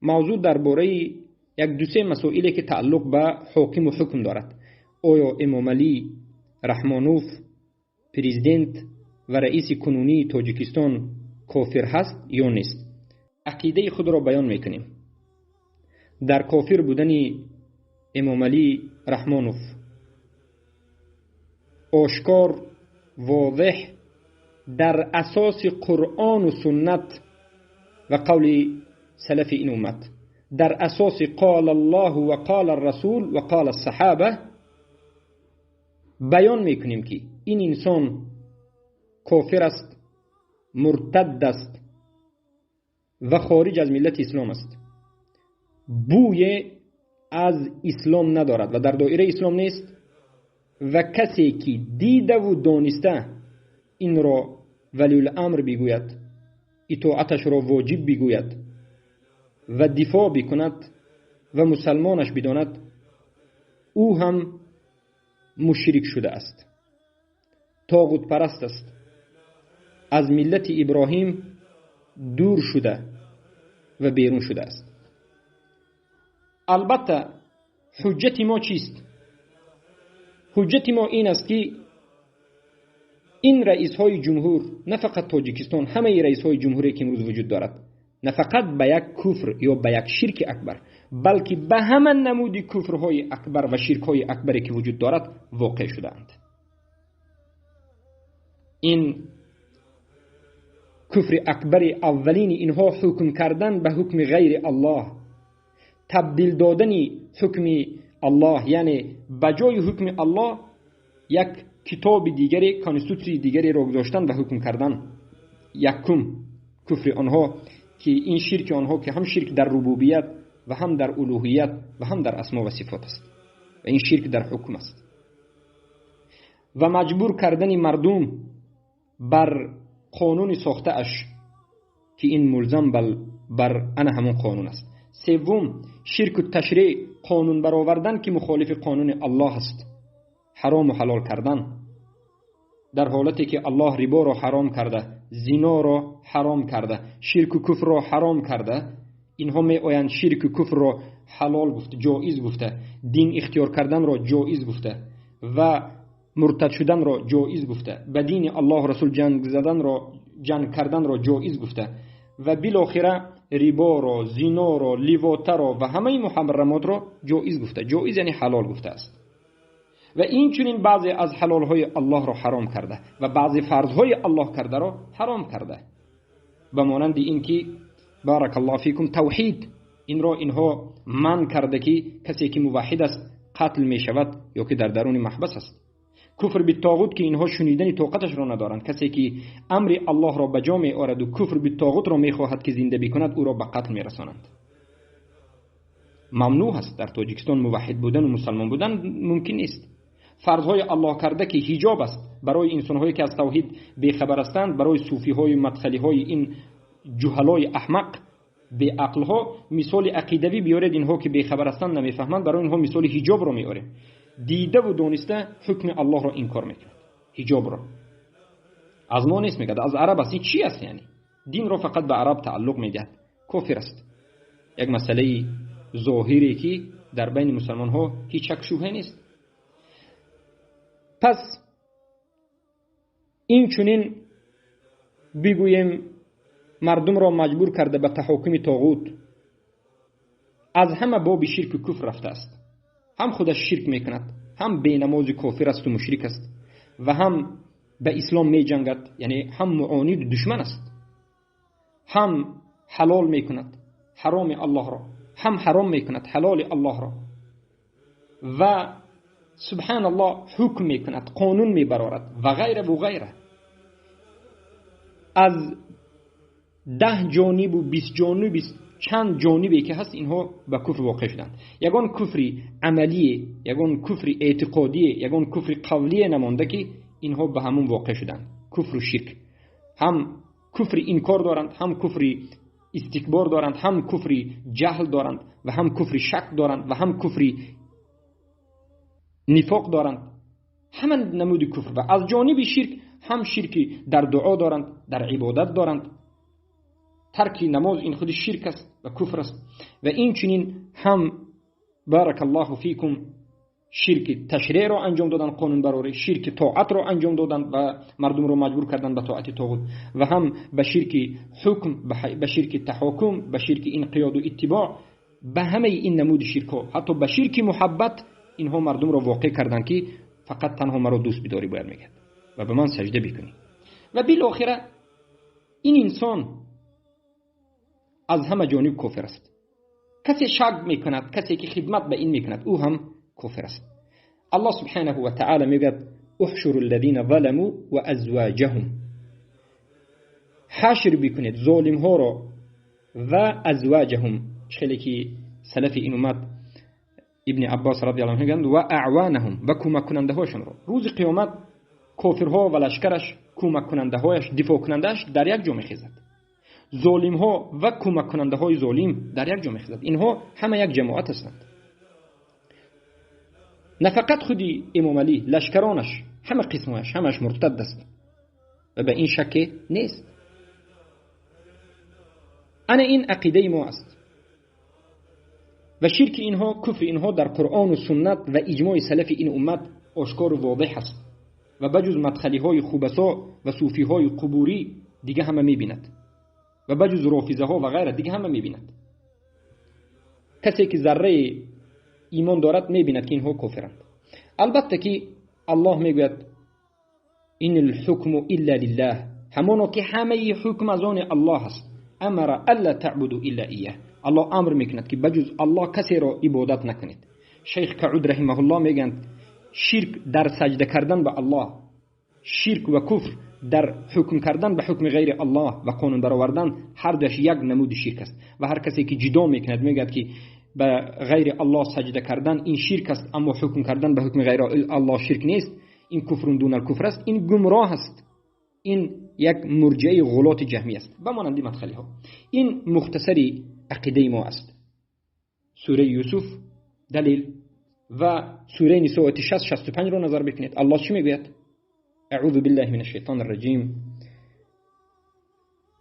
Мавзӯъ дар бораи як ду се масоиле ки тааллуқ ба ҳокиму ҳукм дорад. Оё Эмомалӣ Раҳмонов, президент ва раиси кунунии Тоҷикистон, кофир ҳаст ё нест? Ақидаи худро баён мекунем. Дар кофир будани Эмомалӣ Раҳмонов ошкор, возеҳ, дар асоси Қуръону суннат ва қавли салафи ин уммат, дар асоси қол Аллоҳу ва қол Расул ва қол саҳоба баён мекунем, ки ин инсон кофир аст, муртад аст ва хориҷ аз миллати ислом аст, бӯе аз ислом надорад ва дар доираи ислом нест. Ва касе ки дидаву дониста инро валиюламр бигӯяд, итоаташро воҷиб бигӯяд ва дифоъ бикунад ва мусалмонаш бидонад, ӯ ҳам мушрик шудааст, тоғутпараст аст, аз миллати Иброҳим дур шуда ва берун шудааст. Албатта, ҳуҷҷати мо чист? Ҳуҷҷати мо ин аст, ки ин раисҳои ҷумҳур, на фақат Тоҷикистон, ҳамаи раисҳои ҷумҳуре ки имрӯз вуҷуд дорад, на фақат ба як куфр ё ба як ширки акбар, балки ба ҳама намуди куфрҳои акбар ва ширкҳои акбаре ки вуҷуд дорад, воқеъ шудаанд. Ин куфри акбари аввалини инҳо ҳукм кардан ба ҳукми ғайри Аллоҳ, табдил додани ҳукми Аллоҳ, яъне ба ҷои ҳукми Аллоҳ як китоби дигаре, конститутсияи дигареро гузоштан ва ҳукм кардан. Якум куфри онҳо, ки ин ширки онҳо, ки ҳам ширк дар рубубият ва ҳам дар улуҳият ва ҳам дар асмо ва сифот аст ва ин ширк дар ҳукм аст. Ва маҷбур кардани мардум бар қонуни сохтааш, ки ин мулзам бар ана ҳамон қонун аст. Севум, ширку ташриъ, қонун баровардан ки мухолифи қонуни Аллоҳ аст, ҳарому ҳалол кардан дар ҳолате ки Аллоҳ риборо ҳаром карда, зиноро ҳаром карда, ширку куфрро ҳаром карда. Инҳо меоянд, ширку куфрро ҳалол гуфта, ҷоиз гуфта, дин ихтиёр карданро ҷоиз гуфта ва муртад шуданро ҷоиз гуфта, ба дини Аллоҳу Расул ҷанг заданро, ҷанг карданро ҷоиз гуфта ва билохира риборо, зиноро, ливотаро ва ҳамаи муҳаррамотро ҷоиз гуфта, ҷоиз яъне ҳалол гуфтааст. Ва инчунин баъзе аз ҳалолҳои Аллоҳро ҳаром карда ва баъзе фарзҳои Аллоҳ кардаро ҳаром карда, ба монанди ин ки, баракаллоҳу фикум, тавҳид, инро инҳо манъ карда, ки касе ки муваҳҳид аст, қатл мешавад ё ки дар даруни маҳбас аст. Куфр биттоғут, ки инҳо шунидани тоқаташро надоранд. Касе ки амри Аллоҳро ба ҷо меорад куфр биттоғутро мехоҳад ки зинда бикунад, ӯро ба қатл мерасонанд. Мамнӯъ аст дар Тоҷикистон муваҳҳид будану мусалмон будан мумкин нест. Фарзҳои Аллоҳ карда, ки ҳиҷоб аст барои инсонҳое ки аз тавҳид бехабар ҳастанд, барои суфиҳою мадхалиҳои ин ҷуҳалои аҳмақ, беақлҳо мисоли ақидавӣ биёред. Инҳо ки бехабар ҳастанд, намефаҳманд, барои инҳо мисоли ҳиҷобро меорем. Дидаву дониста ҳукми Аллоҳро инкор мекунад, ҳиҷобро аз мо нест, мегӯяд, аз араб аст. Ин чӣ аст? Яъне динро фақат ба араб тааллуқ медиҳад, кофир аст. Як масъалаи зоҳире ки дар байни мусалмонҳо ҳеҷ шак шубҳа нест. Пас инчунин бигӯем, мардумро маҷбур карда ба таҳокуми тоғут, аз ҳама боби ширку куфр рафтааст. Ҳам худаш ширк мекунад, ҳам бенамози кофир асту мушрик аст ва ҳам ба ислом меҷангад, яъне ҳам муониду душман аст, ҳам ҳалол мекунад ҳароми Аллоҳро, ҳам ҳаром мекунад ҳалоли Аллоҳро ва, субҳаналлоҳ, ҳукм мекунад, қонун мебарорад ва ғайра ву ғайра. Аз 10 ҷонибу 20 ҷониби, чанд ҷонибе ки ҳаст, инҳо ба куфр воқеъ шуданд. Ягон куфри амалие, ягон куфри эътиқодие, ягон куфри қавлие намонда, ки инҳо ба ҳамун воқеъ шуданд. Куфру ширк, ҳам куфри инкор доранд, ҳам куфри истикбор доранд, ҳам куфри ҷаҳл доранд ва ҳам куфри шак доранд ва ҳам куфри нифоқ доранд, ҳама намуди куфр. Ва аз ҷониби ширк ҳам ширки дар дуо доранд, дар ибодат доранд. Тарки намоз ин худи ширк аст ва куфр аст. Ва инчунин ҳам барак Аллоҳу фикум ширки ташриъро анҷом додан, қонунбарорӣ, ширки тоатро анҷом додан ва мардумро маҷбур кардан ба тоати тоғут, ва ҳам ба ширки ҳукм, ба ширки таҳокум, ба ширки инқиёду иттибоъ, ба ҳамаи ин намуди ширкҳо, ҳатто ба ширки муҳаббат инҳо мардумро воқеъ карданд, ки фақат танҳо маро дӯст бидорӣ бояд мегӯяд ва ба ман саҷда бикунӣ. Ва билохира ин инсон аз ҳама ҷониб кофир аст. Касе шак мекунад, касе ки хидмат ба ин мекунад, ӯ ҳам кофир аст. Аллоҳ субҳанаҳу ва таъоло мегӯяд: احشروا الذين ظلموا وأزواجهم. ҳашр бикунед золимҳоро ва ازواجهم. خیلی که سلف این امت ابن عباس رضی الله عنه میگن و اعوانهم و کمک کننده هاشون رو. روز قیامت کافرها و لشکرش، کمک کننده هایش، دفاع کنندهش در یک جا میخیزد. ظالم ها و کمک کننده های ظالم در یک جا میخیزد. اینها همه یک جماعت هستند. نه فقط خودی امام علی، لشکرانش، همه قسمهایش، همش مرتد است و به این شک نیست. انا این عقیده ما است و شرک اینها، کفر اینها در قرآن و سنت و اجماع سلف این امت آشکار و واضح است و بجز مدخلی های خوبسا و صوفی های قبوری دیگه همه میبیند و بجز رافضه ها و غیره دیگه همه میبیند. کسی که ذره ایمان دارد میبیند که اینها کافرند. البته که الله میگوید این الحکم الا لله، همانا که همه حکم از آن الله است. امر الا تعبدوا الا ایاه. الله امر میکند که بجز الله کسی را عبادت نکنید. شیخ کعود رحمه الله میگند شرک در سجده کردن به الله، شرک و کفر در حکم کردن به حکم غیر الله و قانون برآوردن، هر دوش یک نمود شرک است. و هر کسی که جدا میکند میگد که به غیر الله سجده کردن این شرک است، اما حکم کردن به حکم غیر الله شرک نیست، این کفر دون الکفر است، این گمراه است، این یک مرجعه غلات جهمی است و مانند مدخلی ها. این مختصری عقیده ما است. سوره یوسف دلیل و سوره نساء 65 رو نظر بکنید. الله چی میگوید؟ اعوذ بالله من الشیطان الرجیم.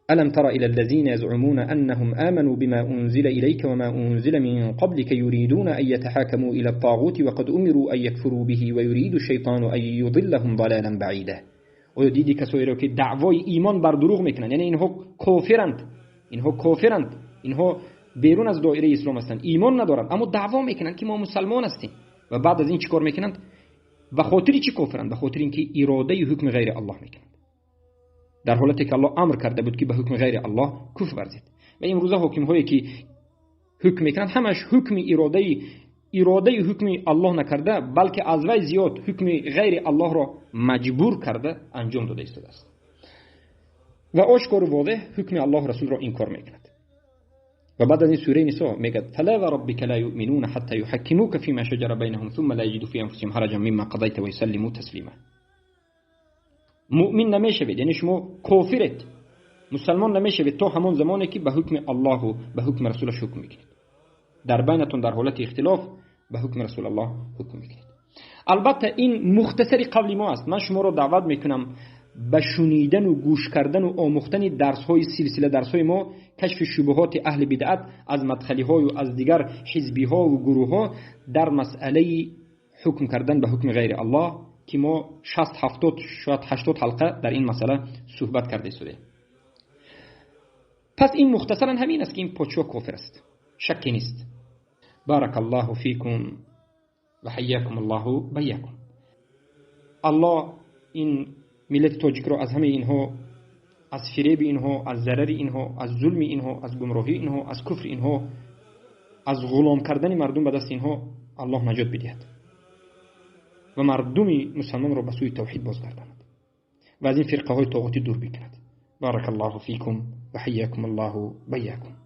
ألم تر إلى الذين يزعمون أنهم آمنوا بما أنزل إليك وما أنزل من قبلك يريدون أن يتحاكموا إلى الطاغوت وقد أمروا أن يكفروا به ويريد الشيطان أن يضلهم ضلالا بعيدا. آیا دیدی کسایی را که دعوای ایمان بر دروغ میکنند؟ یعنی اینها کافرند، اینها کافرند، اینها بیرون از دایره اسلام هستند، ایمان ندارند، اما دعوا میکنند که ما مسلمان هستیم. و بعد از این چیکار میکنند؟ به خاطر چی کافرند؟ به خاطر اینکه اراده حکم غیر الله میکنند، در حالتی که الله امر کرده بود که به حکم غیر الله کفر ورزید. و امروزه حاکم هایی که حکم میکنند همش حکم اراده حکم الله نکرده، بلکه از وی زیاد حکم غیر الله را مجبور کرده انجام داده ایستاده است و آشکار و واضح حکم الله رسول را انکار میکند. و بعد از این سوره نساء میگه فلا وربك لا يؤمنون حتى يحكموك فيما شجر بينهم ثم لا يجدوا في انفسهم حرجا مما قضيت ويسلموا تسليما. مؤمن نمیشوید، یعنی شما کافرت، مسلمان نمیشوید تا همون زمانی که به حکم الله و به حکم رسولش حکم میکنید. در بینتون در حالت اختلاف به حکم رسول الله حکم میکنید. البته این مختصری قبل ما است. من شما رو دعوت میکنم به شنیدن و گوش کردن و آموختن درس های سلسله درس های ما، کشف شبهات اهل بدعت از مدخلی های و از دیگر حزبی ها و گروه ها در مسئله حکم کردن به حکم غیر الله که ما 60 70 شاید 80 حلقه در این مسئله صحبت کرده شده. پس این مختصرا همین است که این پادشاه کافر است، شکی نیست. بارک الله فیکم و حیاکم الله بیاکم. الله این ملت تاجیک را از همه اینها، از فریب اینها، از ضرر اینها، از ظلم اینها، از گمراهی اینها، از کفر اینها، از غلام کردن مردم به دست اینها الله نجات بدهد و مردم مسلمان را به سوی توحید بازگرداند و از این فرقه های طاغوتی دور بکند. بارک الله فیکم و حیاکم الله بیاکم.